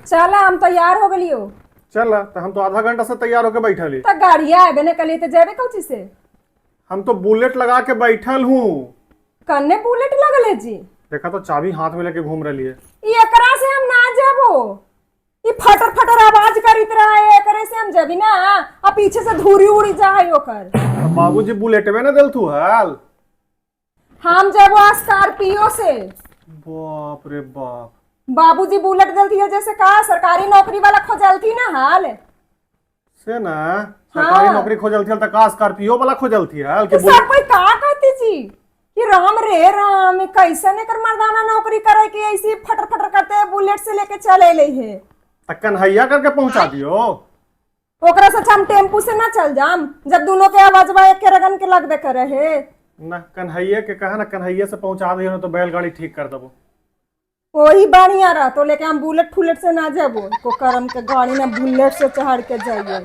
चल हम तैयार हो गेलियो। चल, तो हम तो आधा घंटा से तैयार होके बैठल ही। तो गाड़िया आबे ने कली तो जेबे कौची से? हम तो बुलेट लगा के बैठल हूँ। कन्ने बुलेट लगल है जी? देखा तो, चाबी हाथ में लेके घूम रही है। ई एकरा से हम ना जेबो, ई फटर फटर आवाज करित रहा है, एकरे से हम जेबी ना, आ पीछे से धूरी उड़ी जा है ओकर। तो बाबूजी बुलेटवे ना दिल तू हाल। हम जेबो स्कॉर्पियो से। बाप रे बाप। बाबूजी बुलेट दिलती है जैसे का सरकारी नौकरी वाला खोजलती ना हाल। से ना सरकारी नौकरी खोजल थी त का स्कॉर्पियो वाला खोजल थी हाल के तो सब कोई का कहती जी कि राम रे राम, ई कैसन एकर मर्दाना नौकरी करे कि ऐसी फटर फटर करते बुलेट से लेके चले ले है। त कन्हैया करके पहुंचा दियो। ओकरा से अच्छा हम टेम्पू से ना चल जाम, जब दोनों के आवाजवा एक के रगन के लगबे करे है। ना कन्हैया के कहा ना, कन्हैया से पहुंचा दियो ना तो बैलगाड़ी ठीक कर दबो। वही बढ़िया रहा तो, लेके हम बुलेट फुलेट से ना जाबो को करम के गाड़ी ना बुलेट से चढ़ के जाइए।